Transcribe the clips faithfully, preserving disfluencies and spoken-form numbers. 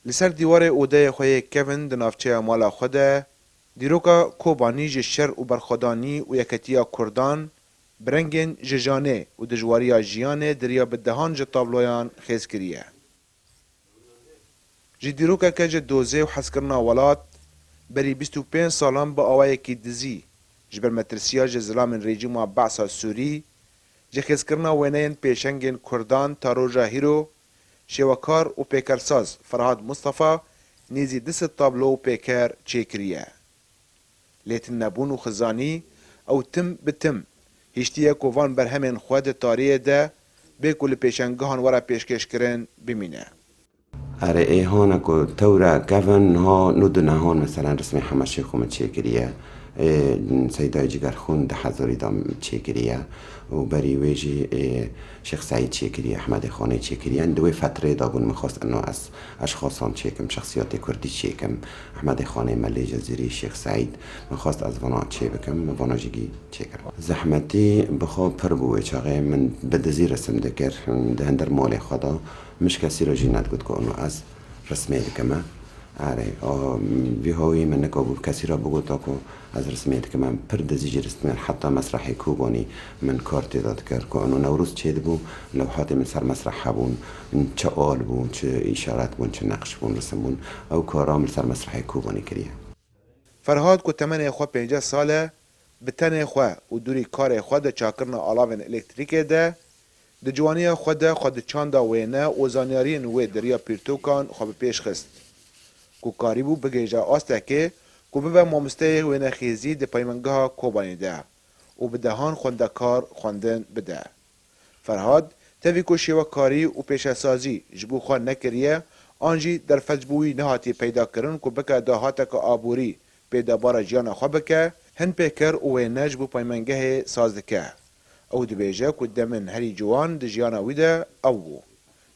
Li ser dîwarê odeyê xwe yê kevin di navçeya mala xwe de, dîroka Kobanî ji şer û berxwedanî û yeketiya Kurdan, bi rengên ji janê û dijwariya jiyanê di riya bi dehan ji tabloyan xêz kiriye. Ji dîrokeke ji dozê û hezkirina welat, berî bîst û pênc salan bi awayekî dizî, ji ber metirsiya ji zilamên rejîma Be'sa Sûrî, ji xêzkirina wêneyên pêşengên Kurdan ta roja hîro, şêwekar û pêkersaz Ferhad Mustafa nêzî du sed tablo û pêker çêkiriye. Lê tunebûn û xizanî, ew tim bi tim hiştiye ku van berhemên xwe di tariyê de bê ku li pêşengihan were pêşkêşkirin, bimîne. Erê, ê hane ku tewre kevin niha nû di nehan, meselen, rismê Heme Şêxo min çêkiriye. Ê, Seydayê Cigerxûn di hezarî de çêkiriye. Û berî wê jî, ê, Şêx Seîd çêkiriye, Ehmedê Xanê çêkiriye. Di wê fetreyê de bûn, min xwest ino ez eşxasan çêkim, şexsiyatê kurdî çêkim. Ehmedê Xanê, Melê Cezîrî, Şêx Seîd. Min xwest ez vana çêbikim, min vana jî gî çêkir. Zehmetî bi xwe pir bû wê çaxê. Min bi dizî resim dikir, di hundir malê xwe de. Min ji kesî re jî nedigot ku ino ez rismê dikime. Erê, a, vî hawî min nikabû kesî re bigota ku ez rismê dikime. Pir dizî jî rismê, heta mesrehê Kobanî min kar tê de dikir. Ku ino Newroz çêdibû, lewhatê min ser mesreh hebûn. Çi al bû, çi îşaret bûn, çi neqş bûn, risim bûn. Ew kara min li ser mesrehê Kobanî kiriye. Ferhad ku temenê xwe pênceh sal e, bi tenê xwe û dûrî karê xwe di çakirina alavên elektrîkê de, di ciwaniya xwe de xwe di çanda wêne û zanyariyên wê di riya pîrtokan xwe bi pêş xist, ku karîbû bigihîje astekê ku bibe mamosteyê wênexêzî di peymengeha Kobanî de û bi dehan xwendekar xwendin bide. Ferhad, tevî ku şêwekarî û pêşesazî ji bo xwe nekiriye, an jî derfet ji bo wî nehatiye peydakirin ku bike dahateke aborî pêdabara jiyana xwe bike, hin pêker û wêne ji bo peymengehê saz dike. Ew dibêje ku demên herî ciwan di jiyana wî de ew bû,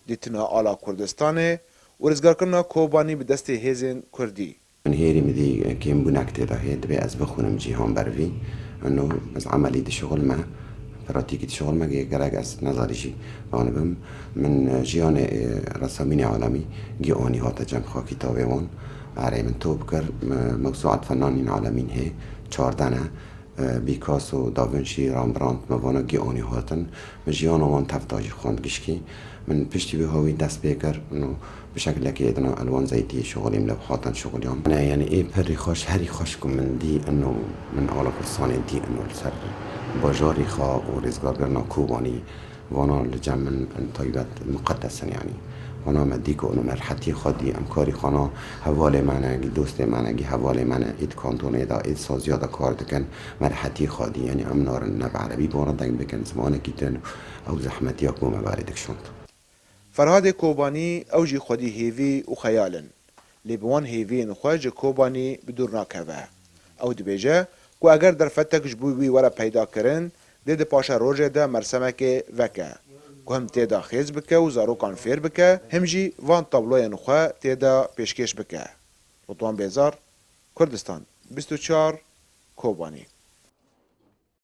dîtina ala Kurdistanê û rizgarkirina Kobanî bi destê hêzên Kurdî. Min hêrî min dî kêmbûnek tê de heye, divê ez bixwînim cîhan ber vî. Eno ez emelî dişixulme, pratîkî dişixulme, gerek ez nezanî jî anibim. Min, e, jiyanê, e, resamînê alemî gî anî hate cem xwe kitavê wan. Erê, min top kir, me-, mewsuat fennanîn alemîn hê, çardeh ne. E, Picasso, Da Vinci, Rembrandt, me vana gî anî hatin. Min jiyana wan tevda jî xwend gişkî. Min piştî wî hawî dest pê kir, ino bi şekilekê êdina elwan zeytî şixulîm, lewhatan şixuliyam. Ne, yani ê pirî xweş, herî xweş ku min dî, ino min ala Kurdistanê dî, ino li ser bajarî xwe û rêzgarkirina Kobanî, vana li cem min in taybet muqeddes in, yani. Vana me dî ku ino me rehetiyê xwe dî, em karî xwe na hevalê me ne, gî dostê me ne, gî hevalê me ne, êd kantonê de, êd saziya de kar dikin, me rehetiyê xwe dî, yani em narin ne bi erebî bona deng bikin, zimanekî din, ew zehmetiya ku me berê dikişand. Ferhadê Kobanî, ew jî xwedî hêvî û xeyal in. Lê bi wan hêviyên xwe ji Kobanî bi dûr nakeve. Ew dibêje ku eger derfetek ji bo wî were peyda kirin, dê di paşerojê de mersemekê veke, ku him tê de xêz bike û zarokan fêr bike, him jî van tabloyên xwe tê de pêşkêş bike. Ridwan Bêzar, Kurdistan bîst û çar, Kobanî.